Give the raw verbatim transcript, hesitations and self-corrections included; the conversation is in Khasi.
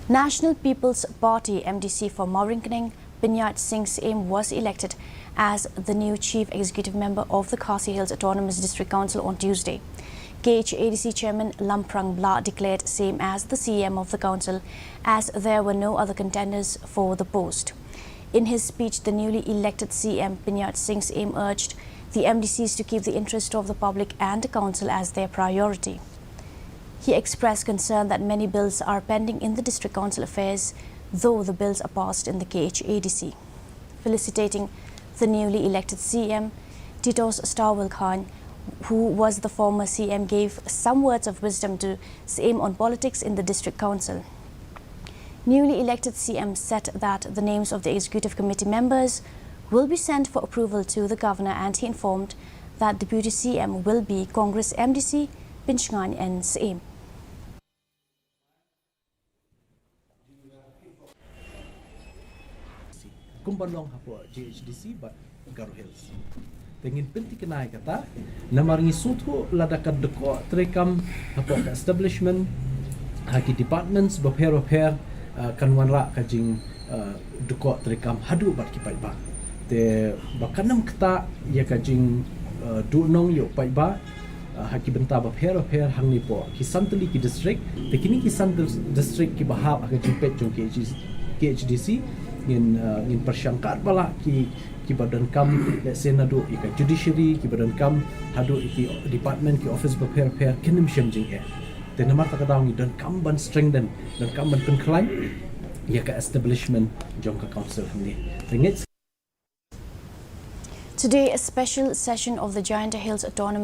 National People's Party M D C for Mawryngkneng, Pyniaid Singh Syiem, was elected as the new Chief Executive Member of the Khasi Hills Autonomous District Council on Tuesday. K H A D C Chairman Lamphrang Blah declared Syiem as the C E M of the council, as there were no other contenders for the post. In his speech, the newly elected C E M Pyniaid Singh Syiem urged the M D Cs to keep the interest of the public and the council as their priority. He expressed concern that many bills are pending in the district council affairs, though the bills are passed in the K H A D C. Felicitating the newly elected C E M, Titos Starwell Chyne, who was the former C E M, gave some words of wisdom to Syiem on politics in the district council. Newly elected C E M said that the names of the executive committee members will be sent for approval to the governor, and he informed that Deputy C E M will be Congress M D C Pynshngaiñ N Syiem. Kumba long hapoh J H D C bad Garo Hills. Te ngin pynthikna ïa kata, namar ngi sngewthuh lada ka dkoh treikam hapoh ka establishment, ha ki departments bapher bapher, ah, kan wanrah ka jing, ah, dkoh treikam haduh bad ki paidbah. Te ba kan ym ktah ïa ka jing, ah, duhnong ïa u paidbah, ah, ha ki bynta bapher bapher hangne hapoh ki san tylli ki district. Te kine ki san dil-, district kiba hap ha ka jingpeit jong K H D C, K H D C, ngin, ah, ngin pyrshang katba lah ki, kiba donkam, let's say, naduh ïa ka judiciary, kiba donkam haduh ïa ki department, ki office bapher bapher, kin ym shem jingeh. Te namar kata ka daw ngi donkam ban strengthen, donkam ban pynkhlaiñ ïa ka establishment jong ka council hangne. Te ngeit Today, a special session of the Jaintia Hills Autonomous